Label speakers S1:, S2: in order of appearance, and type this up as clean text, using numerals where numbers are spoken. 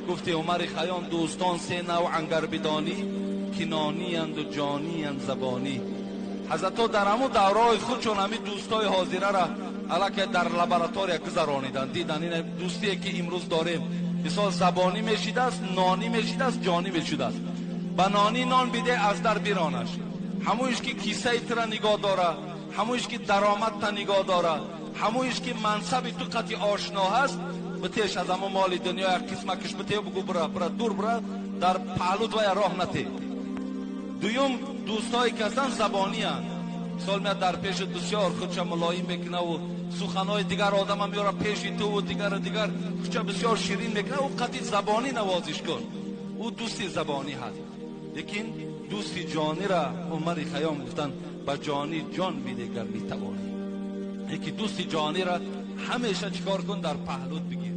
S1: Гуфти Умари Хайём: дӯстон се навъ гар бидонӣ, ки нонианд ҷонианд, забонӣ. Ҳазрато дар ҳамун давраҳои худшон ҳамин дӯстои ҳозирара аллакай дар лаборатория гузарониданд, дидан ин дӯстие, ки имрӯз дорем, мисол, забонӣ мешидааст, нонӣ мешидааст, ҷонӣ мешудааст. Ба нонӣ нон биде, аз дар биронаш. Ҳамоиш ки кисаи тура нигоҳ дора, ҳамоиш ки даромадта нигоҳ дора, ҳамоиш ки мансаби ту қати ошно ҳаст, битеш аз ҳамон моли дунё як қисмакиш бите, бугӯ: «Бира, бира, дур бира, дар паҳлут вая роҳ нате». Дуюм дӯстҳое ки ҳастанд, забониянд. Мисол, меяд дар пеши, бисёр худша мулоим мекунаву суханҳои дигар одама меёра пеши туву дигару дигар, худша бисёр ширин мекуна. Ӯ қати забонӣ навозиш кун, ӯ дӯсти забонӣ ҳаст. Лекин дӯсти ҷонира Умари Хайём гуфтанд: ба ҷонӣ ҷон бидегар метавонӣ. Яки дӯсти ҷонира ҳамеша чӣ кор кун? Дар паҳлут бигир.